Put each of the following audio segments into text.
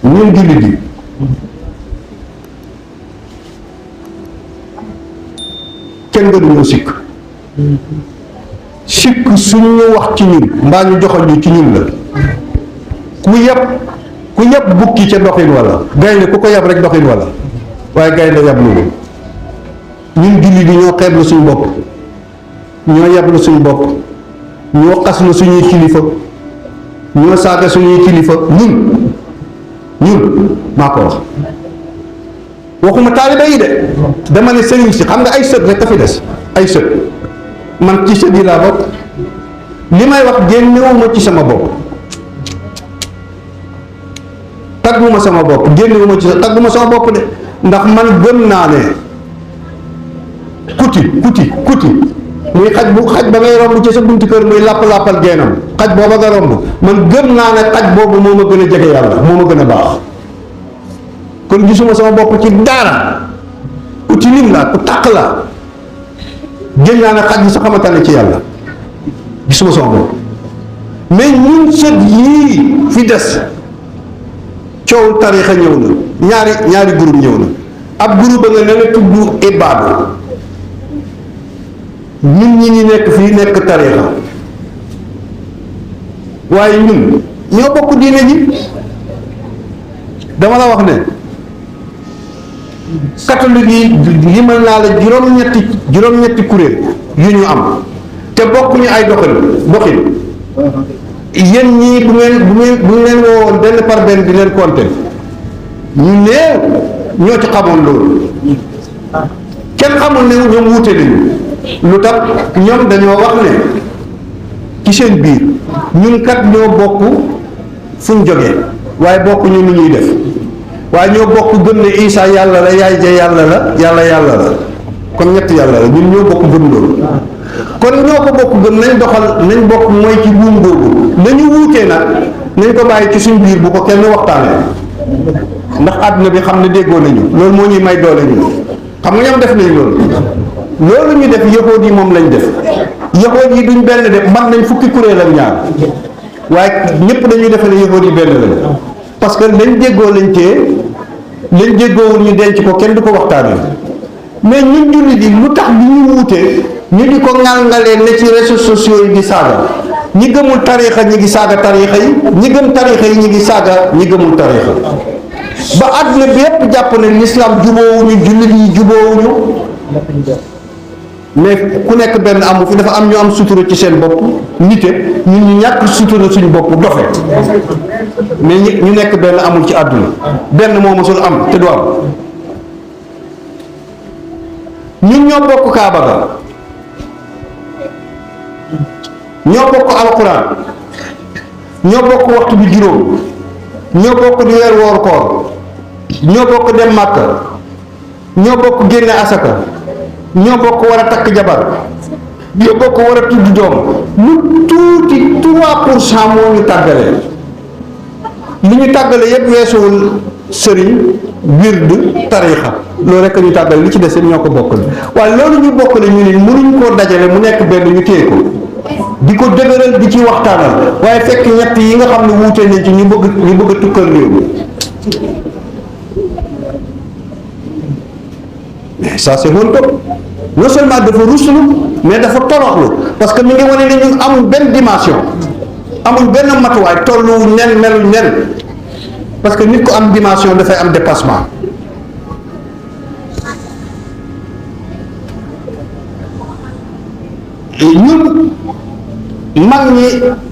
ñun jullit yi kenn gënuñoo sikk suñu wax ci ñun mbaa ñu joxal ñu ci ñun la ku yeb bukki ca doxin wala gaynde ku ko yeb rek doxin wala waaye gaynde yeb lu ñun jullit yi ñoo xeeb la suñu bopp ñoo yeb la suñu bopp ñoo xas la suñuy kilifa ñoo saaga suñuy kilifa ñun maa ko wax waxuma taaliba yi de dama ne sëriñ si xam nga ay sët rek a fi des ay sët man ci sët yi laa bokk li may wax génnewuma ci sama bopp tagguma sama bopp génnewuma ci tagguma sama bopp de ndax man gëm naa ne kuti muy xaj ba ngay romb ci sa buntu kër muy làpp-làppal geenam xaj booba nga romb man gëm naa ne xaj boobu moo ma gën a jege yàlla moo ma gën a baax kon gisuma sama bopp ci dara ku tilim laa ku tàq laa gën naa ne xaj bi sa xamante ne ci yàlla gisuma sama bopp mais ñun sët yii fi des coow tarixa ñëw na ñaari groupe ñëw na ab groupe ba nga ne tudd ibaadu ñun ñi nekk fii nekk tarixa waaye ñun ñoo bokk diine ji dama la wax ne catholique yi limal naa la juróom-ñetti kuréel yu ñu am te bokkuñu ay doxin yéen ñii bu ngeen leen woowoon benn par benn di leen compter ñu néew ñoo ci xamoon loolu kenn xamul ne ñoom wuute nañu lu tax ñoom dañoo wax ne ci seen biir ñun kat ñoo bokk fuñ jógee waaye bokkuñu lu ñuy def waaye ñoo bokk gëm ne Isa yàlla la yaay ja yàlla la yàlla la kon ñett yàlla la ñun ñoo bokk gëm loolu kon ñoo ko bokk gëm nañ doxal nañ bokk mooy ci buum googu nañu wuutee nag nañ ko bàyyi ci suñ biir bu ko kenn waxtaanee ndax àdduna bi xam ne déggoo nañu loolu moo ñuy may doole ñu xam nga ñoom def nañ loolu ñu def yahood yi moom lañ def yahood yi duñ benn de man nañ fukki kuréel ak ñaar waaye ñëpp dañuy defe ne yahood yi benn lañ parce que lañ déggoo lañ téye lañ déggoowul ñu denc ko kenn du ko waxtaanee mais ñun jullit yi lu tax bi ñu wuutee ñu di ko ŋàngalee ne ci réseaux sociaux yi di saaga ñi gëmul tariixa ñi ngi saaga tariixa yi ñi gëm tariixa yi ñi ngi saaga ñi gëmul tariixa ba àdduna bi yépp jàpp ne l'islam juboowuñu jullit yi juboowuñu mais ku nekk benn amu fi dafa am ñu am sutura ci seen bopp nite ñun ñu ñàkk sutura suñu bopp dofe mais ñu nekk benn amul ci àdduna benn moo mësul am te du am ñun ñoo bokk kaaba ga ñoo bokk alquran ñoo bokk waxtu bi juróom ñoo bokk di weer woor koor ñoo bokk dem màkka ñoo bokk génne asaka ñoo bokk war a takk jabar ñoo bokk war a tudd doom lu tuuti 3% moo ñu tàggalee li ñu tàggale yépp weesuwul sëriñ wird tariixa loolu rekk ñu tàggale li ci des ñoo ko bokkale waaye loolu ñu bokkale ñu ni mënuñ koo dajale mu nekk benn ñu téye ko di ko dëgëral di ci waxtaanal waaye fekk ñett yi nga xam ne wuute nañ ci ñu bëgg a tukkal réew mi mais ça c'est honteux non seulement dafa ruslu mais dafa toroxlu parce que mi ngi wane ne ñun amul benn dimension amul benn matuwaay tollu nen melu nen parce que nit ko am dimension dafay am dépassement ñun mag ñi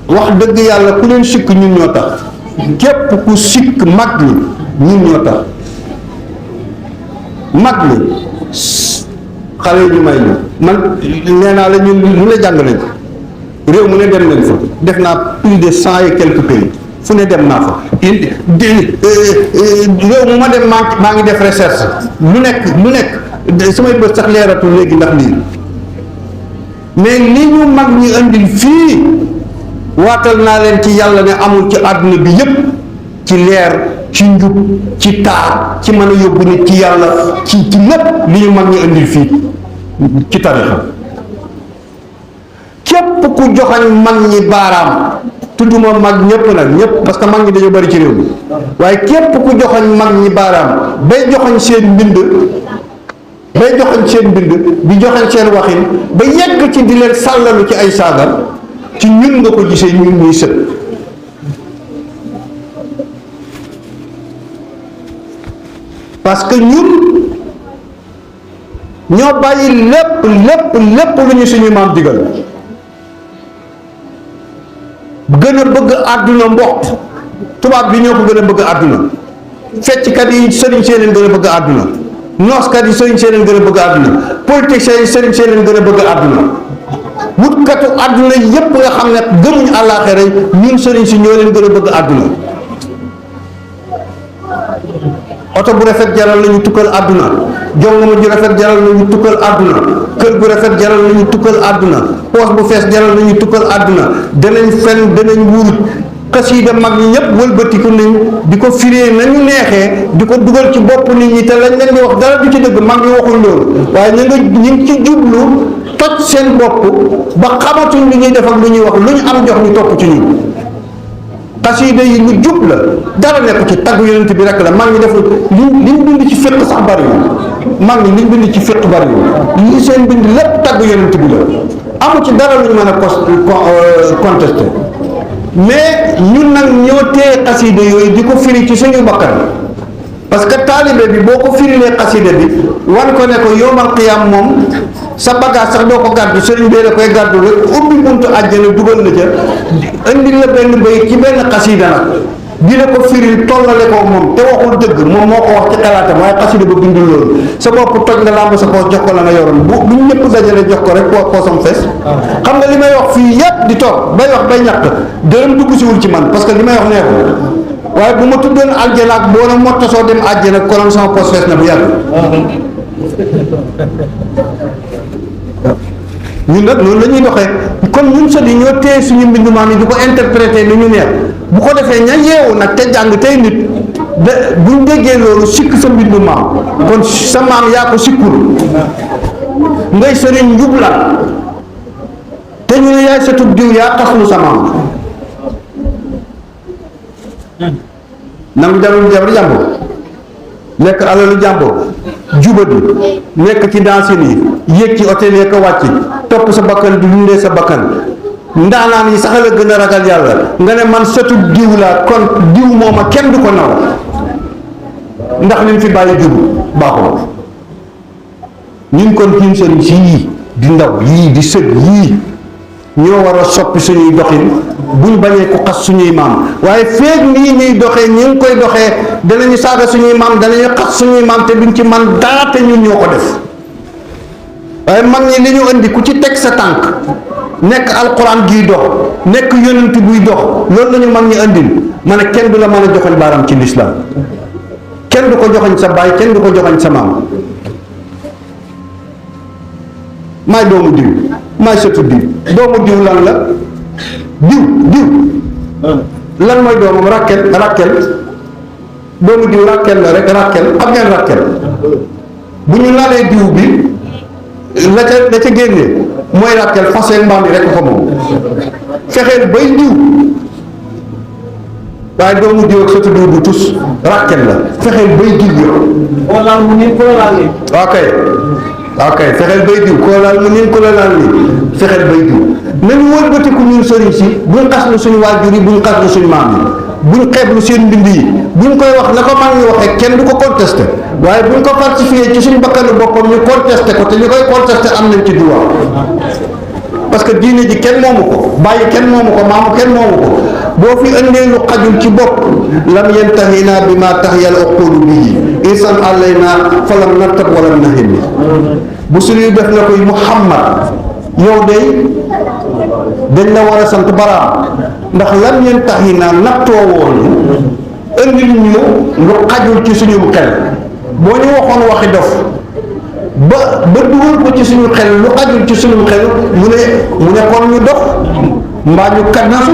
wax dëgg yàlla ku leen sikk ñun ñoo tax képp ku sikk mag ñi ñun ñoo tax mag ñi xale yi ñu may ñu man nee naa la ñun lu ne jàng nañ ko réew mu ne dem nañ fa def naa plus de 100 et quelques pays fu ne dem naa fa réew mu ma dem maa ngi def recherche lu nekk samay bët sax leeratul léegi ndax lii mais li ñu mag ñi andil fii waatal naa leen ci yàlla ne amul ci àdduna bi yépp ci leer ci njub ci taar ci mën a yóbbu nit ci yàlla ci lépp li ñu mag ñi andil fii ci tarixa képp ku joxañ mag ñi baaraam tudduma mag ñëpp nag ñëpp parce que mag ñi dañoo bari ci réew mi waaye képp ku joxoñ mag ñi baaraam bay joxoñ seen mbind di joxoñ seen waxin ba yegg ci di leen sàllalu ci ay saaga ci ñun nga ko gisee ñun ñuy sët parce que ñun ñoo bàyyi lépp lu ñu suñu maam digal gën a bëgg àdduna mbokk tubaab bi ñoo ko gën a bëgg àdduna fecckat yi sëriñ see leen gën a bëgg àdduna nooskat yi sëriñ see leen gën a bëgg àdduna politiciens yi sëriñ see leen gën a bëgg àdduna wutkatu àdduna yépp nga xam ne gëmuñ àllaaxira ñun sëriñ si ñoo leen gën a bëgg àdduna oto bu rafet jaral nañu tukkal àdduna jongama ju rafet jaral nañu tukkal àdduna kër gu rafet jaral nañu tukkal àdduna poos bu fees jaral nañu tukkal àdduna danañ fen danañ wuruj xasiida mag ñi ñëpp wëlbatiku nañ di ko firee nañu neexee di ko dugal ci bopp nit ñi te lañ leen di wax dara du ci dëgg mag ñi waxuñ loolu waaye ñu ngi ci jublu toj seen bopp ba xamatuñ lu ñuy def ak lu ñuy wax lu ñu am jox ñu topp ci ñun xasiida yi lu jub la dara nekk ci tagg yonent bi rek la mag ñi deful liñ bind ci fiq sax bariwul mag ñi liñ bind ci fiq bariwul li seen bind lépp tagg yonent bi la amu ci dara lu ñu mën a contesté mais ñun nag ñoo téye xasiida yooyu di ko firi ci suñu bakkan parce que taalibe bi boo ko firilee xasiida bi wan ko ne ko yowmal qiyaam moom sa bagage sax doo ko gàddu sëriñ bee la koy gàddu rek ubbi buntu àjjana dugal na ca indi la benn bayit ci benn xasiida nag di la ko firil tollale ko moom te waxul dëgg moom moo ko wax ci xalaatam waaye xasiida ba bindul loolu sa bopp toj nga làmb sa poos jox ko la nga yoroon bu ñu ñëpp dajale jox ko rek poosam fees xam nga li may wax fii yépp di toog bay wax bay ñàkk dërëm dugg siwul ci man parce que li may wax neexul waaye bu ma tuddoon àjjana ak boo na mottasoo dem àjjana konoon sama poos fees na bu yàgg ñun nag loolu la ñuy doxee kon ñun sët yi ñoo téye suñu mbindu maam yi di ko interpréter lu ñu neex bu ko defee ña yeewu nag te jàng tey nit de buñ déggee loolu sikk sa mbindu maam kon sa maam yaa ko sikkul ngay sëriñ njubla te ñu ne yaay sëtub diw yaa xaslu sa maam nangu jabar jàmbur nekk alalu jàmbur jubadi nekk ci dansin yi yéeg ci hôtel yi ko wàcc topp sa bakkan di dundee sa bakkan ndaanaan yi sax la gën a ragal yàlla nga ne man sëtub diw laa kon diw mooma kenn du ko naw ndax liñ fi bàyyi jubu baaxul ñun kon kiim sëriñ si yii di ndaw yii di sët yii ñoo war a soppi suñuy doxin buñ bañee ko xas suñuy maam waaye feeg nii ñuy doxee ñu ngi koy doxee danañu saaga suñuy maam danañu xas suñuy maam te duñ ci man dara te ñun ñoo ko def waaye mag ñi li ñu indi ku ci teg sa tànk nekk alquran giy dox nekk yonent buy dox loolu la ñu mag ñi indil ma ne kenn du la mën a joxoñ baaram ci lislaam kenn du ko joxoñ sa baay kenn du ko joxoñ sa maam maay doomu diw maay sëtu diw doomu diw lan la diw lan mooy doomam rakkel doomu diw rakkel la rek rakkel xam ngeen rakkel bu ñu laalee diw bi la ca génnee mooy rakkel fas yéen mbaam yi rek ko moom fexeel bay diw waaye doomu diw ak sëtu diw du tus rakkel la fexeel bay diw yow ok fexeel bay diw koo laal mu niin ko la laal nii fexeel bay diw nañu wëlbatiku ñun sëriñ si buñ xas lu suñu waajur yi buñ xas lu suñu maam yi buñ xeeb lu seen mbind yi buñ koy wax la ko mag ñu waxee kenn du ko contesté waaye buñ ko falsifié ci suñu bakkanu boppam ñu contesté ko te ñu koy contesté am nañ ci droit parce que diine ji kenn moomu ko bàyyi kenn moomu ko maamu kenn moomu ko boo fi indee lu xajul ci bopp lam yantahina bi ma tahyal uqulu bihi insan alayna falam nattab walam nahim bu suñuy def na koy Muhammad yow day dañ la war a sant baraam ndax lam yantahina nattoo woon indil ñu lu xajul ci suñu xel boo ñu waxoon waxi dof ba dugal ko ci suñu xel lu xajul ci suñu xel mu ne kon ñu dox mbaa ñu kadnasu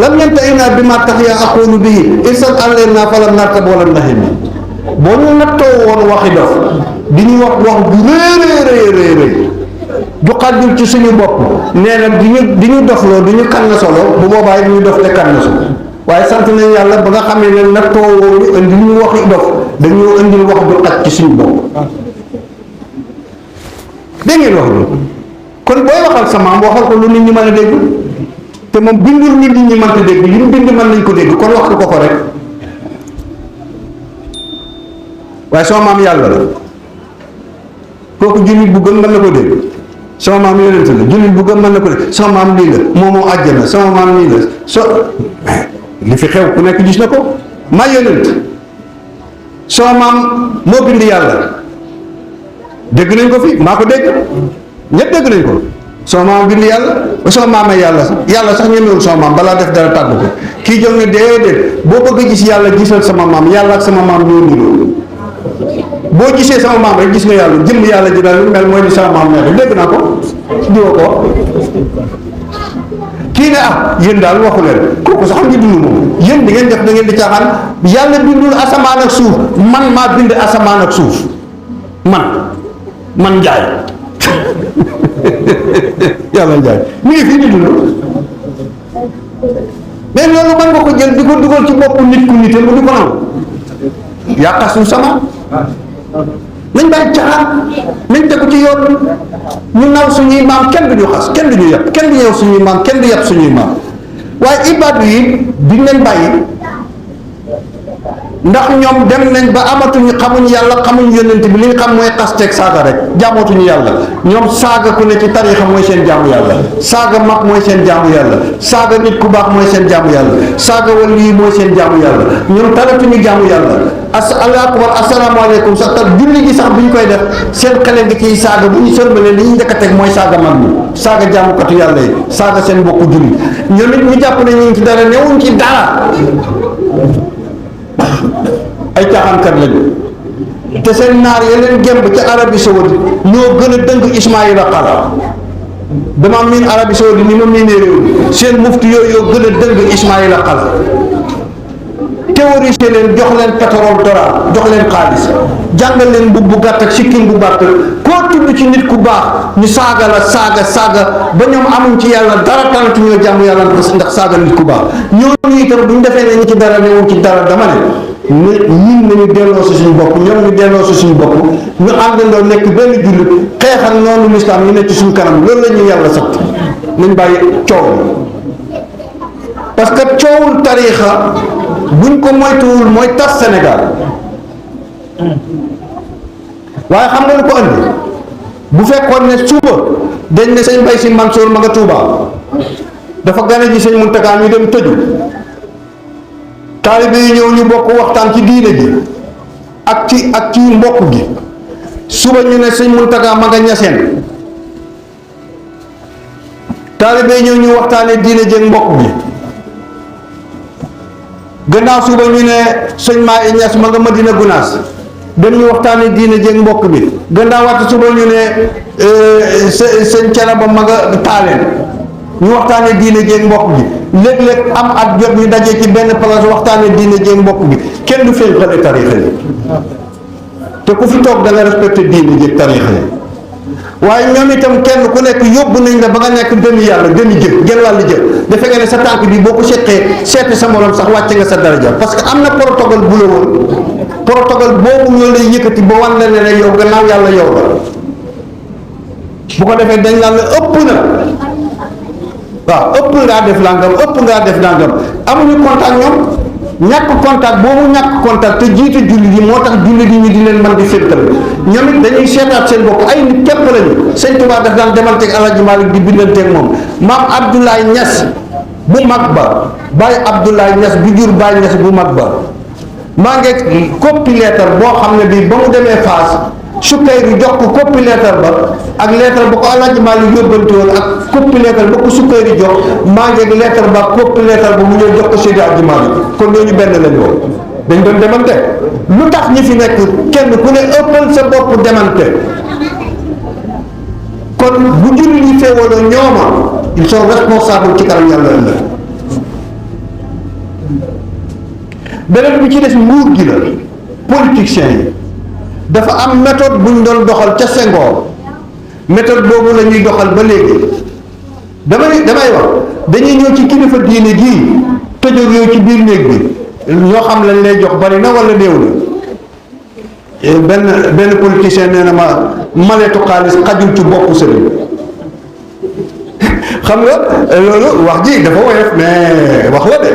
lam yantahina bi ma tax yaa aqulu bii irsan alayna falam nartab wala nahim boo ñu nattoo woon waxi dof di ñu wax bu rëy ju xajul ci suñu bopp nee na di ñu dofloo du ñu kan na solo bu boobaa ñu dof te kan na solo waaye sant nañ yàlla ba nga xamee ne nag toowoo ñu indi ñu waxi dof dañoo indil wax ju xaj ci suñu bopp dégg ngeen wax bi kon booy waxal sa maam waxal ko lu nit ñi mën a dégg te moom bindul nit ñi mënta dégg li mu bind mën nañ ko dégg kon wax ko rek waaye sama maam yàlla la kooku jullit bu gëm mën na ko dégg sama maam yonent la jullit bu gëm mën na ko dégg sama maam lii la moomoo àjjana sama maam lii la li fi xew ku nekk gis na ko maa yonent sama maam moo bind yàlla dégg nañ ko fi maa ko dégg ñëpp dégg nañ ko sama maam bind yàlla sama maam ay yàlla sax ñemewul sama maam balaa def dara tàgg ko kii jóg ne déedéet boo bëgg a gis yàlla gisal sama maam yàlla ak sama maam ñoo niroo boo gisee sama maam rek gis nga yàlla jëmm yàlla ji daal mel mooy ni sama maam mel dégg naa ko diwa ko kii ne yéen daal waxu leen kooku sax ngi dund moom yéen di ngeen def da ngeen di caaxaan yàlla bindul asamaan ak suuf man maa bind asamaan ak suuf man njaay yàlla njaay mi ngi fii di dund mais loolu mën nga ko jël di ko dugal ci bopp nit ku nite mu di ko nangu yàqa suuf sama nañ bàyyi caaxaan nañ tegu ci yoon ñu naw suñuy maam kenn du ñu xas kenn du ñu yàpp kenn du ñëw suñuy maam kenn du yàpp suñuy maam waaye ibaadu yi duñ leen bàyyi ndax ñoom dem nañ ba amatuñu xamuñ yàlla xamuñ yonent bi li ñu xam mooy xasteeg saaga rek jaamootuñu yàlla ñoom saaga ku ne ci tariixa mooy seen jaamu yàlla saaga mag mooy seen jaamu yàlla saaga nit ku baax mooy seen jaamu yàlla saaga wali yi mooy seen jaamu yàlla ñoom talatuñu jaamu yàlla allahu akbar asalaamaaleykum sax tal julli gi sax bu ñu koy def seen xale nga ciy saaga bu ñu sëlmalee li ñu njëkk a teg mooy saaga mag ñi saaga jaamukatu yàlla yi saaga seen mbokku julli ñoom it ñu jàpp ne ñu ngi ci dara newuñ ci dara ay caaxaankat lañu te seen naar ya leen gemb ca Arabie Saoudite ñoo gën a dëng Ismaïla Xala dama miin Arabie Saoudite ni ma miinee réew mi seen mufti yooyu yoo gën a dëng Ismaïla Xala théorisé leen jox leen pétrole dollar jox leen xaalis jàngal leen mbubb bu gàtt ak sikkim bu gàtt koo tudd ci nit ku baax ñu saaga la saaga ba ñoom amuñ ci yàlla dara talatu ñoo jàmm yàlla ndax saaga nit ku baax ñooñu itam bu ñu defee ne ñu ci dara newuñ ci dara dama ne ñun nañu delloo si suñu bopp ñoom ñu delloo si suñu bopp ñu àndandoo nekk benn jullit xeexal noonu lislaam ñu nekk ci suñu kanam loolu la ñu yàlla sax nañ bàyyi coow parce que coowul tariixa buñ ko moytuwul mooy tas Sénégal waaye xam nga lu ko andi bu fekkoon ne suba dañ ne sëñ Mbay Si Mansour ma nga Tuubaa dafa gane ji sëñ Muntaxa ñu dem tëju taalibe yi ñëw ñu bokk waxtaan ci diine ji ak ci mbokk gi suba ñu ne sëñ Muntaxa ma nga Ñaseen taalibe yi ñëw ñu waxtaane diine ji ak mbokk gi gannaaw suba ñu ne sëñ maa i ñas ma nga Madina Gunaas dañuy waxtaane diine jéeg mbokk bi gannaaw waxtu suba ñu ne sëñ Canaba ma nga Taaleen ñu waxtaane diine jéeg mbokk bi léeg-léeg am at jot ñu dajee ci benn place waxtaane diine jéeg mbokk bi kenn du feeñ xale tariixa yi te ku fi toog da nga respecté diine jéeg tariixa yi waaye ñoom itam kenn ku nekk yóbbu nañ la ba nga nekk demi yàlla demi jëf genn wàllu jëf defe nga ne sa tànk bi boo ko seqee seeti sa morom sax wàcce nga sa daraja parce que am na protocole bu la woon protocole boobu ñoo lay yëkkati ba wan la ne yow gannaaw yàlla yow la bu ko defee dañ naan la ëpp na waaw ëpp ngaa def nangam ëpp ngaa def nangam amuñu contact ñoom ñàkk contact boobu ñàkk contact te jiitu jullit yi moo tax jullit yi ñu di leen mën di féetal ñoom it dañuy seetaat seen bopp ay nit képp lañu sëñ Tuubaa daf daan demanteeg Alaaji Maalik di bindanteeg moom maam Abdoulaye Niass bu mag ba Baye Abdoulaye Niass bu jur Baye Niass bu mag ba maa ngi copie lettre boo xam ne bii ba mu demee Faas Sukkayru jox ko copie lettre ba ak lettre ba ko Alaaji Maalik yóbbante woon ak copie lettre ba ko Sukkayru jox maa ngi lettre ba copie lettre ba mu ñëw jox ko Seydi Alaaji Maalik kon ñooñu benn lañu woon dañ doon demante lu tax ñi fi nekk kenn ku ne ëppal sa bopp demante kon bu jullit yi féewaloo ñooma ils sont responsables ci kanam yàlla ëllëg beneen bi ci des nguur gi la politiciens yi dafa am méthode buñ doon doxal ca Senghor méthode boobu la ñuy doxal ba léegi. damay wax dañuy ñëw ci kilifa diine gii tëjoog yow ci biir néeg bi ñoo xam lañ lay jox bari na wala néew na benn politicien nee na ma maletu xaalis xajul ci boppu sëriñ xam nga loolu wax ji dafa woyof mais wax la de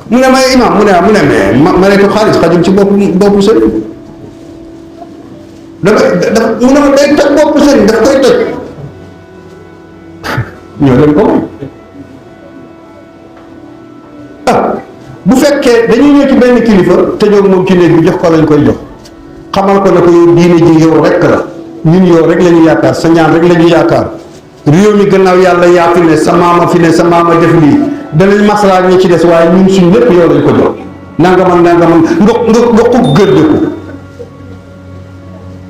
mu ne may imam mu ne mais maletu xaalis xajul ci boppu sëriñ mu ne ma day toj boppu sëriñ daf koy toj ñoo leen ko bu fekkee dañuy ñëw ci benn kilifa tëjoog moom ci néeg bi jox ko lañ koy jox xamal ko ne ko yow diine ji yow rek la ñun yow rek la ñu yaakaar sa ñaan rek la ñu yaakaar réew mi gannaaw yàlla yaa fi ne sa maama fi ne sa maama def lii danañ maslaa ñi ci des waaye ñun suñ lépp yow lañ ko jox nangaman nga ko gërdeku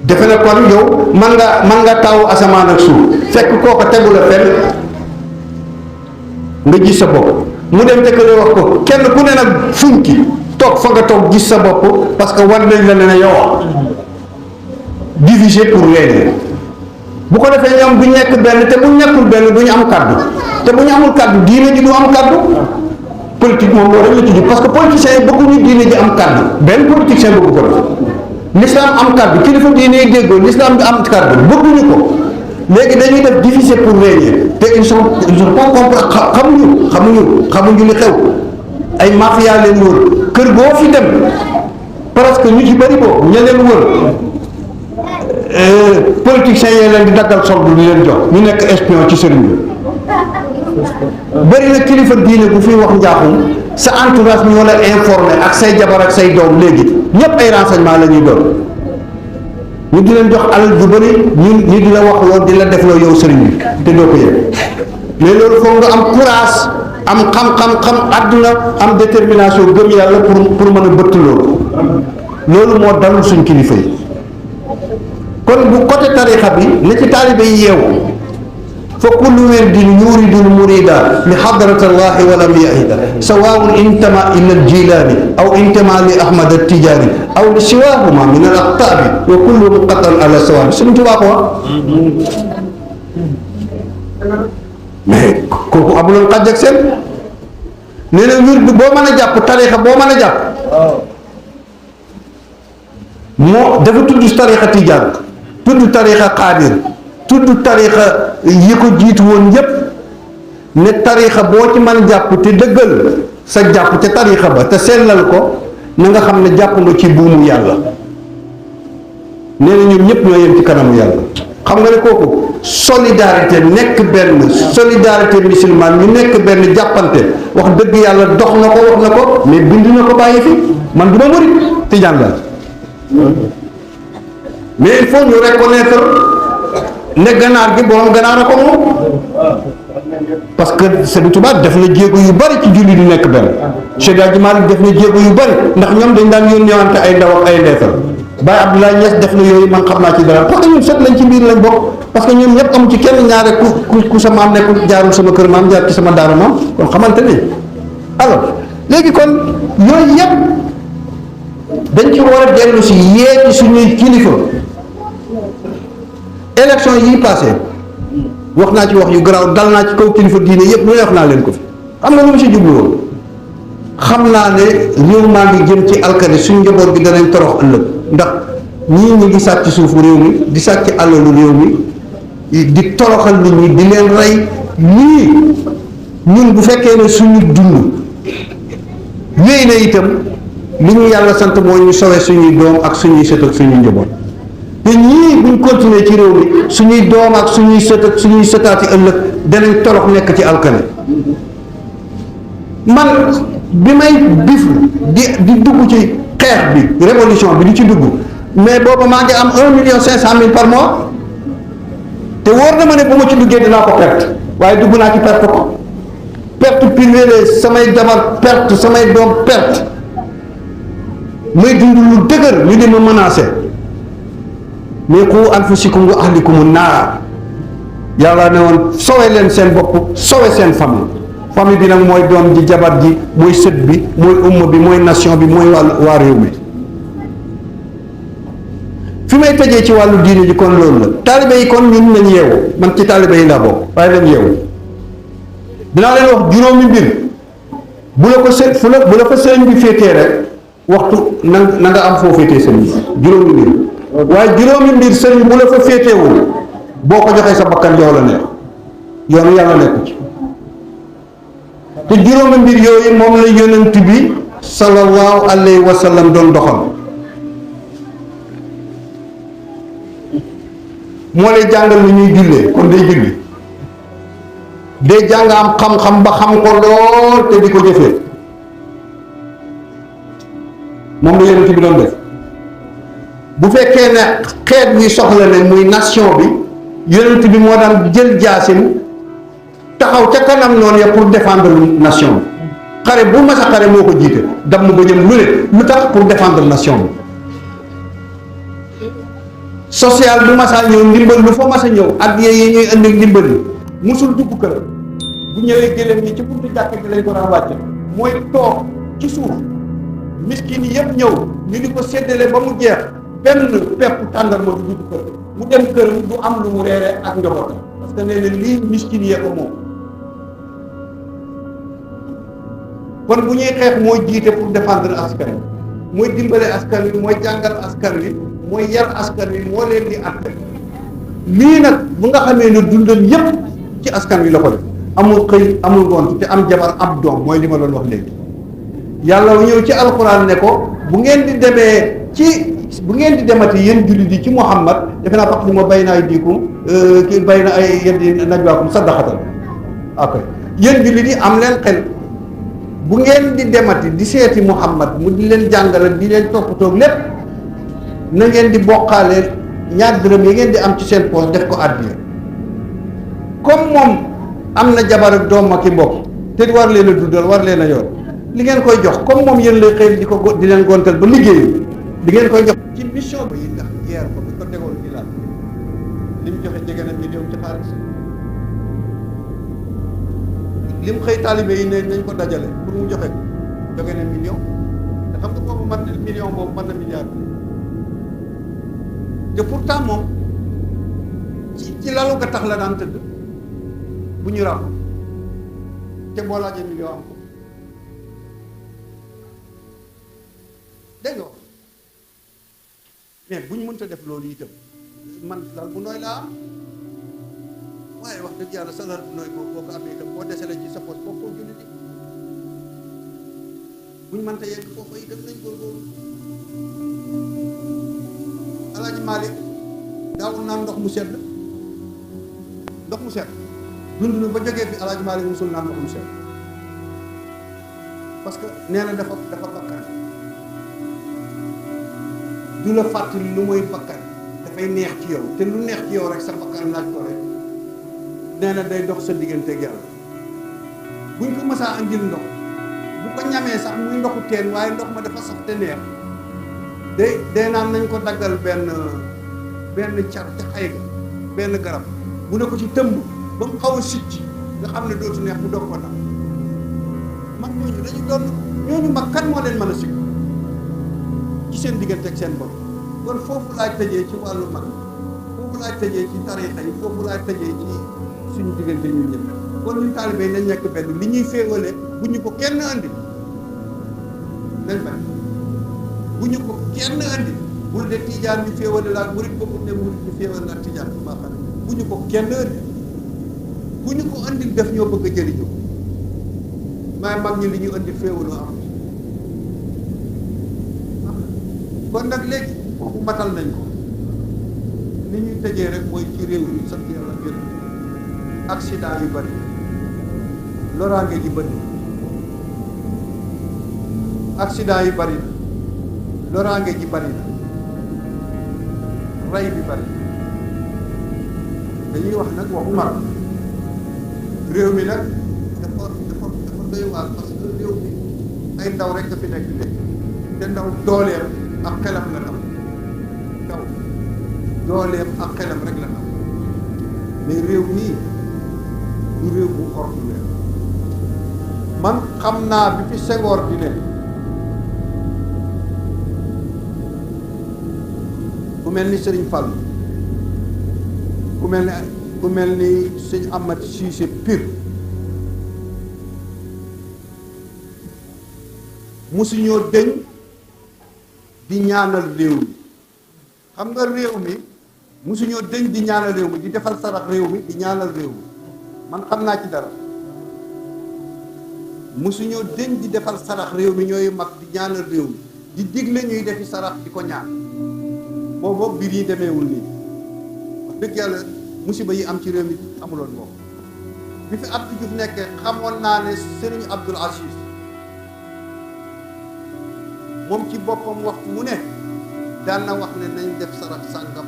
defe ne kon yow man nga taw asamaan ak suuf fekk kooko tegu la fenn nga gis sa bopp mu dem te kële wax ko kenn ku ne nag funki toog fa nga toog gis sa bopp parce que war nañ la ne yow diviser pour régner bu ko defee ñoom du nekk benn te bu nekkul benn du ñu am kaddu te bu ñu amul kaddu diine ji du am kaddu politique moom loolu rek la tudd parce que politiciens yi bëgguñu diine ji am kaddu benn politicien bëggu ko def l'islam am kaddu kilifa diine yi déggoo l'islam bi am kaddu bëgguñu ko léegi dañuy def diviser pour régner te ils sont pas comprendre xamuñu li xew ay mafia leen wër kër boo fi dem parce que ñu ci bëri boobu ña leen wër politiciens yee leen di daggal soldu di leen jox ñu nekk espion ci sëriñ bi bëri na kilifa diine bu fi wax njaaxum sa entourage ñoo la informé ak say jabar ak say doom léegi ñëpp ay renseignement la ñuy doon ñu di leen jox alal ju bëri ñu di la wax loolu di la def loo yow sëriñ bi te doo ko yëg mais loolu foog nga am courage am xam àdduna am détermination gëm yàlla pour mën a bëtt loolu moo dalul suñ kilifa yi kon bu côté tarixa bi na ci taalibe yi yeewu fa kullu wirdin yuridul murida li xadrat allahi walam yahida sawaun intama ila aljilani aw intama li ahmad attijani aw li siwahuma min al aqtabi wa kullu muqatan ala sawabi suñ tubaa ko wax mais kooku amuloon xaj ak seen nee na wird boo mën a jàpp tarixa boo mën a jàpp moo dafa tudd tarixa tijaan tudd tarixa xaadir tudd tarixa yi ko jiitu woon yépp ne tarixa boo ci mën jàpp te dëggal sa jàpp te tarixa ba te sellal ko na nga xam ne jàpp nga ci buumu yàlla nee na ñoom ñëpp ñoo yem ci kanamu yàlla xam nga ne kooku solidarité nekk benn solidarité musulmane ñu nekk benn jàppante wax dëgg yàlla dox na ko wax na ko mais bind na ko bàyyi fi man du ma murit tijaan la mais il faut ñu reconnaître ne ganaar gi borom ganaar a ko moom parce que Sëriñ Tuubaa def na jéego yu bari ci julli di nekk benn Cheikh Hadji Malick def na jéego yu bari ndax ñoom dañ daan yónneewante ay ndaw ak ay ndeefal Baye Abdoulaye Niass def na yooyu man xam naa ci dara parce que ñun set lañ ci biir lañ bokk parce que ñun ñëpp amu ci kenn ñaare ku sa maam nekkul jaarul sama kër maam jaar ci sama daara maam kon xamante ne alors léegi kon yooyu yëpp dañ ci war a dellu si yee ci suñuy kilifa élection yi passé wax naa ci wax yu garaaw dal naa ci kaw kilifa diine yëpp lu ne wax naa leen ko fi xam nga lu mu si jublu woon xam naa ne réew maa ngi jëm ci alkane suñ njaboot gi danañ torox ëllëg ndax ñii ñi ngi sàcc suufu réew mi di sàcc alalu réew mi di toroxal nit ñi di leen rey lii ñun bu fekkee ne suñu dund wéy na itam li ñu yàlla sant mooy ñu sowe suñuy doom ak suñuy sët ak suñuy njaboot te ñii buñ continuer ci réew mi suñuy doom ak suñuy sët ak suñuy sëtaati ëllëg danañ torox nekk ci alkane man bi may biflu di dugg ci xeex bi révolution bi di ci dugg mais booba maa ngi am 1,5 million par mois te wóor na ma ne bu ma ci duggee dinaa ko perte waaye dugg naa ci perte ko perte privée samay jabar perte samay doom perte may dund lu dëgër ñu di ma menacé mais qu anfusakum wa ahlikum naar yàlla ne woon sowe leen seen bopp sowe seen famille bi nag mooy doom ji jabar ji mooy sët bi mooy umma bi mooy nation bi mooy waa réew mi fi may tëjee ci wàllu diine ji kon loolu la taalibe yi kon ñun nañ yeewu man ci taalibe yi laa bokk waaye nañ yeewu dinaa leen wax juróomi mbir bu la ko bu la fa sëriñ bi féetee rek waxtu na nga am foo féetee sëriñ bi juróomi mbir waaye juróomi mbir sëriñ bu la fa féeteewul boo ko joxee sa bakkan yow la nekk yoonu yàlla nekku ci te juróomi mbir yooyu moom la yonent bi sallallahu alayhi wa sallam doon doxal moo lay jàngal lu ñuy jullee kon day julli day jàng am xam-xam ba xam ko lool te di ko jëfee moom la yonent bi doon def bu fekkee ne xeet wi soxla ne muy nation bi yonent bi moo daan jël jaasim taxaw ca kanam noonu ya pour défendre nation bi xare bu mas a xare moo ko jiite damm ba ñëm lu ne lu tax pour défendre nation bi social bu mas a ñëw ndimbal lu fa mas a ñëw ak yi ñuy indi ndimbal yi musul dugg kër bu ñëwee gëléem ñi ci buntu jàkk gi lañ ko daan wàcce mooy toog ci suuf miskin yi yëpp ñëw ñu di ko séddale ba mu jeex benn pepp tàndarma du dugg kër mu dem këram du am lu mu reere ak njabootam parce que nee na lii miskin yee ko moom kon bu ñuy xeex mooy jiite pour défendre askan wi mooy dimbale askan wi mooy jàngal askan wi mooy yar askan wi moo leen di àtte lii nag bu nga xamee ne dundam yépp ci askan wi la ko def amul xëy amul ngont te am jabar ab doom mooy li ma doon wax léegi yàlla ñëw ci alxuraan ne ko bu ngeen di demee bu ngeen di demati yéen jullit yi ci Muhammad defe naa faq ma bay na ay diikum kii bay na ay yeddi najwaakum saddaxatal ok yéen jullit yi am leen xel bu ngeen di demati di seeti Muhammad mu di leen jàngale di leen toppatoo lépp na ngeen di bokkaale ñaar dërëm yi ngeen di am ci seen poos def ko àddiya comme moom am na jabar ak doom ak i mbokk te war leen a dundal war leen a yor li ngeen koy jox comme moom yéen lay xëy di leen gontal ba liggéeyu di ngeen koy jox ci mission bi ndax yeer ko bi ko tegoon ci laal li mu joxe jege na million ci xaalis li mu xëy taalibe yi ne nañ ko dajale pour mu joxe ko joge na million te xam nga boobu man million boobu mën na milliard te pourtant moom ci lalu ga tax la daan tëdd bu ñu ràbb te boo laajee million am ko dégg nga mais bu ñu mënta def loolu itam man lal bu nooy laa am waaye wax dëgg yàlla salaire bu nooy boo ko amee itam boo desee ci sa poche foofu koo julli di bu ñu mënta yegg foofu itam nañ góorgóorlu Alaaji Maalik daawul naan ndox mu sedd dund na ba jógee fi Alaaji Maalik musul naan ndox mu sedd parce que nee na dafa bakkan du la fàttali lu mooy bakkan dafay neex ci yow te lu neex ci yow rek sa bakkan laaj ko rek nee na day dox sa diggante ak yàlla buñ ko mësaa andil ndox bu ko ñamee sax muy ndoxu teen waaye ndox ma dafa sax te neex day naan nañ ko daggal benn car ca xay ga benn garab bu ne ko ci tëmb ba mu xaw a sicc nga xam ne dootu neex bu doog ko tax mag ñooñu dañu doon ñooñu mag kan moo leen mën a sikk ci seen diggante ak seen bopp kon foofu laay tëjee ci wàllu mag foofu laay tëjee ci tarixa yi foofu laay tëjee ci suñu diggante ñun ñëpp kon ñun taalibe yi nañ nekk benn li ñuy féewale bu ñu ko kenn andi nañ bañ bu ñu ko kenn andi bul de tijaan ñu féewale la ak murit bokkul ne murit ñu féewale la ak tijaan bu maa xam bu ñu ko kenn andi bu ñu ko andil def ñoo bëgg a jëriñu maay mag ñi li ñu andi féewaloo am kon nag léegi waxu matal nañ ko li ñuy tëjee rek mooy ci réew mi sant yàlla gën accident yu bari loraange ji bari accident yu bari na loraange ji bari na rey bi bari dañuy wax nag waxu mar réew mi nag dafa doy waar parce que réew mi ay ndaw rek dafi nekk léegi te ndaw dooleem ak xelam la tam ndaw dooleem ak xelam rek la tam mais réew mii du réew bu ordinaire man xam naa bi fi Senghor di ne ku mel ni Serigne Fall ku mel ni sëñ Amat Cissé Pire musuñoo dëñ di ñaanal réew mi. xam nga réew mi musuñoo dëñ di ñaanal réew mi, di defal sarax réew mi, di ñaanal réew mi. man xam naa ci dara. musuñoo dëñ di defal sarax réew mi, ñooy mag di ñaanal réew mi, di digle ñuy defi sarax di ko ñaan. boobu mbir yi demeewul nii wax dëgg yàlla musiba yi am ci réew mi amuloon boobu. bi fi Abdou Diouf nekkee xamoon naa ne Serigne Abdoul Aziz moom ci boppam waxtu mu ne daan na wax ne nañ def sarax sàngam,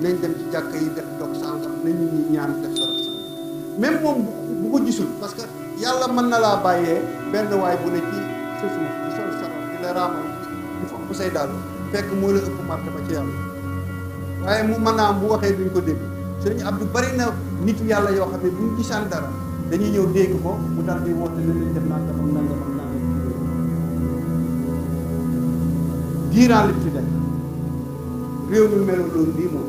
nañ dem ci jàkka yi def dog sàngam, nañ ñi ñaan def sarax sàngam. même moom bu ko gisul, parce que yàlla mën na laa bàyyee benn waay bu ne ci sa suuf di sol sarax di la raamal di foog bu say daal fekk moo la ëpp martaba ci yàlla. waaye mu mën naa am bu waxee duñ ko dégg. Sëriñ Abdou bari na nitu yàlla yoo xam ne buñ gisaan dara dañuy ñëw dégg ko mu daal di woote ne nañ def nangam ak nangam ak nangam. diiraan li fi nekk réew mi meloon loolu lii moom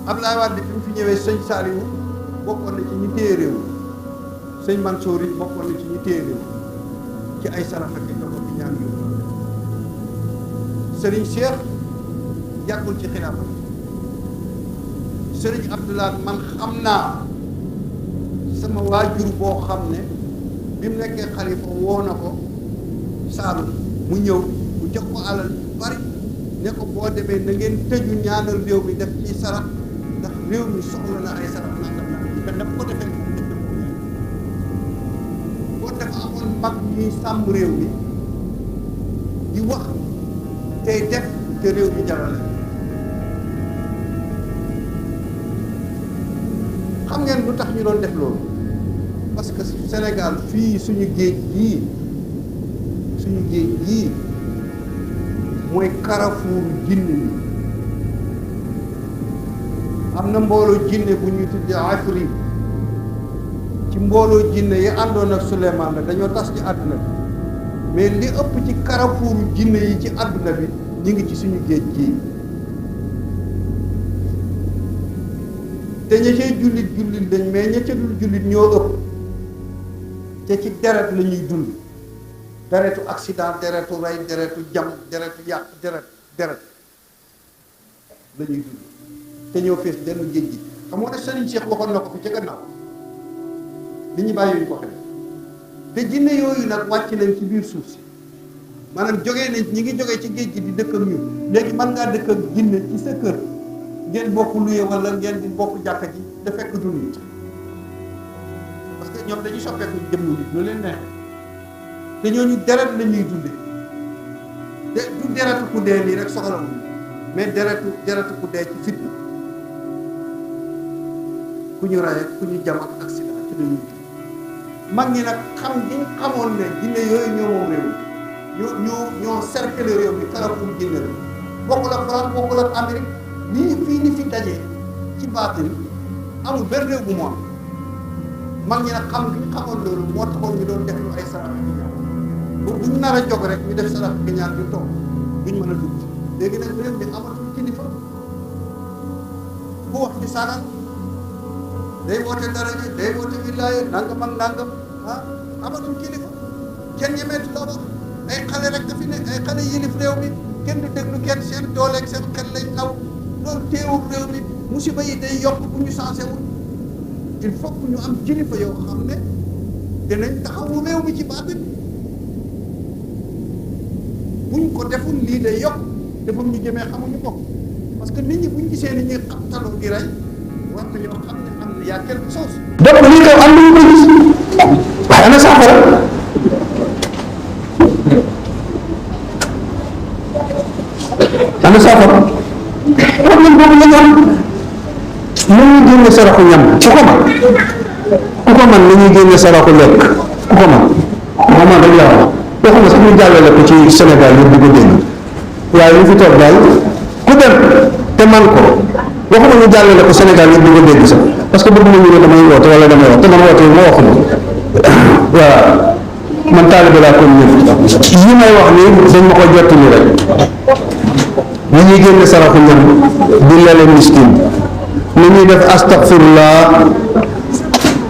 Abdoulaye Wade bi mu fi ñëwee sëñ Saliou bokkoon na ci ñu téye réew mi, sëñ Mansour it bokkoon na ci ñu téye réew ci ay sarax ak ndox bi ñaan yow. Sëriñ Cheikh yàggul ci xilaafa, Sëriñ Abdoulaye man xam naa sama waajur boo xam ne bi mu nekkee xalifa woo na ko Saalum mu ñëw mu jox ko alal yu bari ne ko boo demee na ngeen tëju ñaanal réew mi def ci sarax ndax réew mi soxla na ay sarax nangam nangam te ko defee boo dafa amoon mag ñuy sàmm réew mi di wax tey def te réew mi jarale. xam ngeen lu tax ñu doon def loolu parce que Sénégal fii suñu géej gii mooy carrefour jinne yi. am na mbooloo jinne bu ñuy tuddee Afri ci mbooloo jinne yi àndoon ak Souleymane la dañoo tas ci àdduna bi mais li ëpp ci carrefour jinne yi ci àdduna bi ñu ngi ci suñu géej gii. te ña cay jullit dañ mais ña ca dul jullit ñoo ëpp te ci deret la ñuy dund. deretu accident, deretu rey, deretu jam, deretu yàq, deret la ñuy dund te ñoo fees benn géej gi. xam nga ne Serigne Cheikh waxoon na ko fi ca gannaaw li ñu bàyyi ñu ko xel te jinne yooyu nag wàcc nañ ci biir suuf si maanaam jógee nañ ñi ngi jógee ci géej gi di dëkk ak ñun. léegi mën ngaa dëkk ak jinne ci sa kër ngeen bokk luye wala ngeen di bokk jàkka ji da fekk du nit parce que ñoom dañuy soppeeku jëmm nit lu leen neex te ñooñu deret la ñuy dunde de du deretu ku dee nii rek soxlawul mais deretu ku dee ci fitna ku ñu raye ku ñu jam ak accident ci la ñuy mag ñi nag xam gi xamoon ne jinne yooyu ñoo moom réew mi ñoo cercle réew mi carrefour jinne la bokkul ak France bokkul ak Amérique ni fi dajee ci baatin amul benn réew bu moom mag ñi nag xam gi xamoon loolu moo taxoon ñu doon def lu ay sarax ak ñaan bu ñu nar a jóg rek ñu def sarax ak ñaan ñu toog duñ mën a dugg léegi nag réew mi amatul kilifa ku wax ci saral day woote daraja day woote wilaaya nangam ak nangam amatul kilifa kenn ñemeetu la wax ay xale rek dafi ne ay xale yilif réew mi kenn du déglu kenn seen dooleeg seen xel lañ naw loolu teewul réew mi musiba yi day yokk bu ñu sensé wul il faut que ñu am kilifa yoo xam ne dinañ taxawu réew mi ci baatin buñ ko deful lii day yokk te fu ñu jëmee xamuñu ko parce que nit ñi buñ gisee ni ñuy xam taloo di rey war nañoo xam ne am na yaa quelque chose. donc lii koy am nañu ko gis waaye ana saafara ana saafara problème boobu la ñu am nañuy génne saraxu ñam ku ko man nañuy génne saraxu lekk ku ko man rek laa wax waxuma sax ñu jàllale ko ci Sénégal yëpp di ko dégg waaye ñu fi toog daal ku dem te man ko waxuma ñu jàllale ko Sénégal yëpp di ko dégg sax parce que bëgg nañu ne damay woote wala damay wax te man woote ma waxuma waaw man taalibe laa kon ñëpp yi may wax nii dañ ma ko jottali rek ni ñuy génne saraxu ñam di lele miskin ni ñuy def astaghfirullah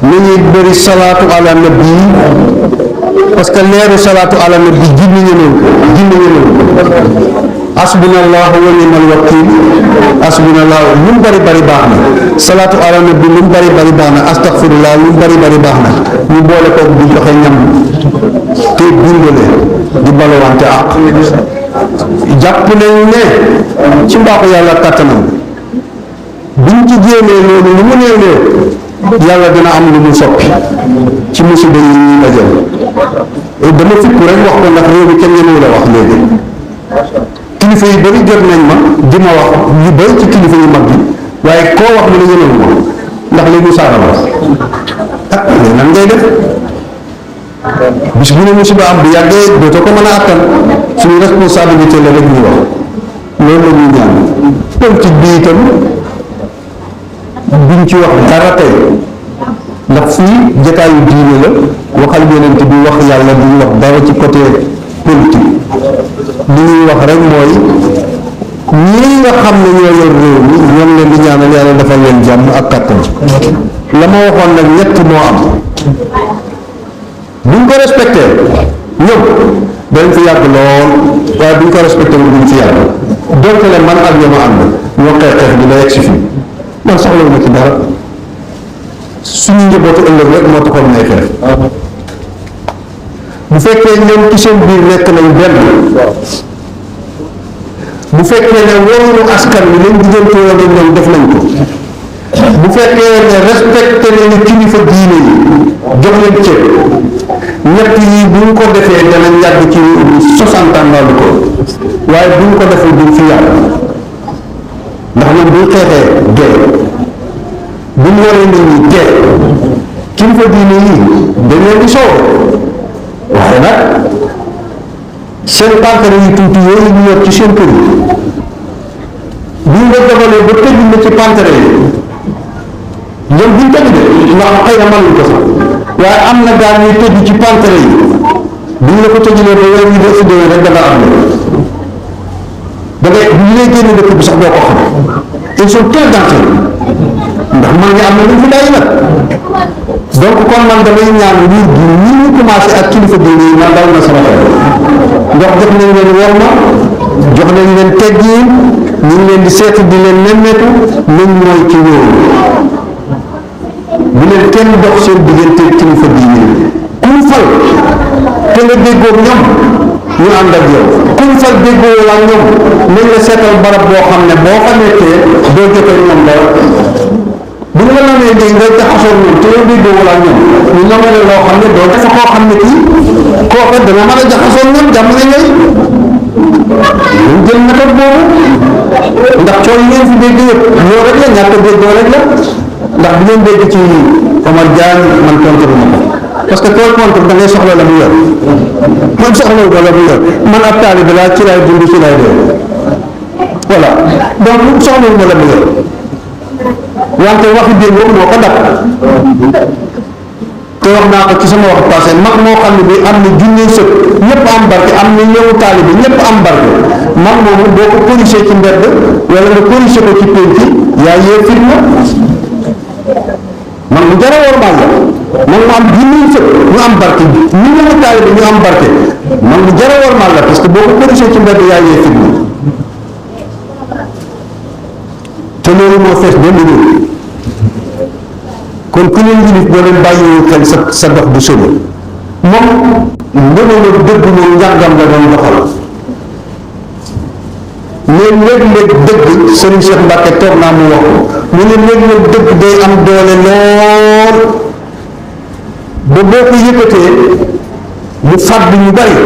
ni ñuy bëri salaatu ala nabi parce que leeru salaatu ala nabi jinni ñënoon asbunallahu wa ni'mal wakil asbunallahu lu mu bari bari baax na salaatu ala nabi lu mu bari bari baax na astaghfirullah lu mu bari bari baax na ñu boole ko di joxe ñam te dundale di balawante ak jàpp nañu ne ci mbaaxu yàlla kàttanam buñ ci jéemee loolu lu mu néew yàlla dina am lu mu soppi ci musiba yi ñuy dajal dama fikku rek wax ko ndax réew mi kenn ñemewu la wax léegi kilifa yu bëri jot nañ ma di ma wax yu bëri ci kilifa yu mag bi waaye koo wax mu ne ñemewu ma ndax léegi mu saaga la ah léegi nan ngay def bis bu ne musiba am bu yàggee dootoo ko mën a attan suñu responsabilité la rek ñu wax loolu la ñuy ñaan politique bi itam duñ ci wax dara tey ndax fii jotaayu diine la waxal yonent bi wax yàlla duñ wax dara ci côté politique li ñuy wax rek mooy ñii nga xam ne ñoo yor réew mi ñoom leen di ñaanal yàlla defal leen jàmm ak kàttan la ma waxoon nag ñett moo am buñ ko respecté ñëpp dañ fi yàgg lool waaye buñ ko respecté wu duñ fi yàgg donc le man ak ñoo ma ànd ñoo xeex bi la yegg si fii man soxlawu ma ci dara suñu njabootu ëllëg rek moo taxoon may xeex bu fekkee ñoom ci seen biir nekk nañ benn bu fekkee ne waruñu askan wi lañ diggante woon ak ñoom def nañ ko bu fekkee ne respecté nañu kilifa diine yi jox leen cër ñett yi bu ñu ko defee danañ yàgg ci 60 ans loolu ko waaye bu ñu ko defee duñ fi yàgg ndax ñoom buñ xeexee dee buñ waree nit ñi dee kilifa diine yi dañ leen di soow waaye nag seen pancare yu tuuti yooyu ñu yor ci seen kër yi buñ nga defalee ba tëj na ci pancare yi ñoom buñ tëj de ndax xëy na mënuñ ko sax waaye am na gaa ñuy tëj ci pancare yi buñ la ko tëjulee ba weer yi def déwén rek da nga am da ngay bu ñu lay génne dëkk bi sax doo ko xam ils sont très dangereux ndax man nga am na lu fi bàyyi nag donc kon man damay ñaan nguur gi ñi ñu commencé ak kilifa diine yi man dal na sama xel ndax jox nañ leen worma jox nañ leen teggiin ñu ngi leen di seeti di leen nemmeeku nañ mooy ci wóoru bu leen kenn dox seen diggante kilifa diine yi kuñ fal te nga déggoog ñoom ñu ànd ak yow kuñ fal déggoo la ñoom nañ la seetal barab boo xam ne boo fa nekkee doo jotee ñoom dara bu ñu la namee léegi nga jaxasoo ñoom te yow déggoo wala ñoom ñu namee loo xam ne doo dafa koo xam ne kii kooka dana mën a jaxasoo ñoom jàmm ne ñooy ñu jël méthode boobu ndax coono yi ngeen fi dégg yëpp ñoo rek la ñàkk a déggoo rek la ndax bu ngeen dégg ci Omar Diagne man contre ma ko parce que koo contre da ngay soxla la mu yor man soxla ko la mu yor man ab taalibe laa ci laay dund ci laay dee voilà donc soxla ma la mu yor wante waxi biir moom moo ko dab te wax naa ko ci sama wax passé mag moo xam ne bi am na junne sëpp ñëpp am barke am na ñëw taalibe ñëpp am barke mag moomu boo ko corrigé ci mbedd wala nga corrigé ko ci pénc yaa yee fitna man mu jar a war baal la man mu am junne sëpp ñu am barke ñu ñëw taalibe ñu am barke man mu jar a war baal la parce que boo ko corrigé ci mbedd yaa yee fitna te loolu moo fees ba mu kon ku leen yilif boo leen bàyyiwul xel sa dox du solo moom ndëmalo dëgg moom njàngam la doon doxal mais léeg-léeg dëgg Serigne Cheikh Mbacke toog naa mu wax mu ne léeg-léeg dëgg day am doole lool ba boo ko yëkkatee mu fàdd ñu bari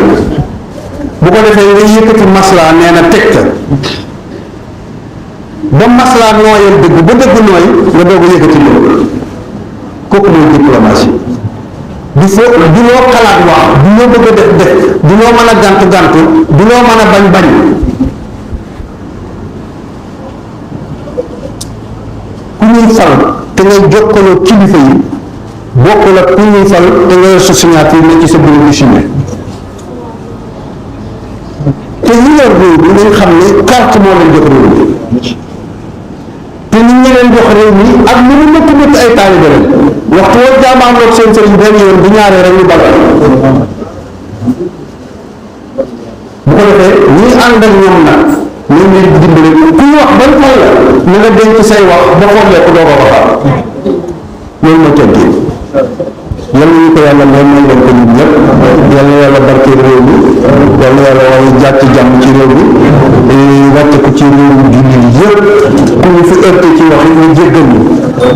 bu ko defee nga yëkkati maslaa nee na teg ca ba maslaa nooyal dëgg ba dëgg nooy nga doog a yëkkati loolu kooku mooy diplomatie du foo du loo xalaat wax du loo bëgg a def du loo mën a gàntu du loo mën a bañ ku ñuy fal te ngay jokkaloo kilifa yi bokkul ak ku ñuy fal te nga yor sa signature ne ci sa bureau de signé te ñi yor réew mi nañ xam ne carte moo leen jox réew mi te nit ñi leen jox réew mi ak lu mu métti métti ay taalibe leen waxtu woo jaamaarloog seen sëriñ benn yoon bu ñaaree rek ñu balal bu ko defee ñi ànd ak ñoom nag ñoom leen di dimbale ku wax ban fay la na nga denc say wax ba xoolee ko doo ko waxaat loolu mooy teggin yal nañu ko yàlla may may leen ko ñun ñëpp yal na yàlla barkeel réew mi yal na yàlla waaye jàcc jàmm ci réew mi wàcce ko ci réew mi jullit yëpp ku ñu fi ëpp ci wax yi ñu jéggal ñu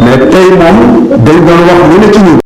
mais tey moom dañ doon wax lu ne ci ñun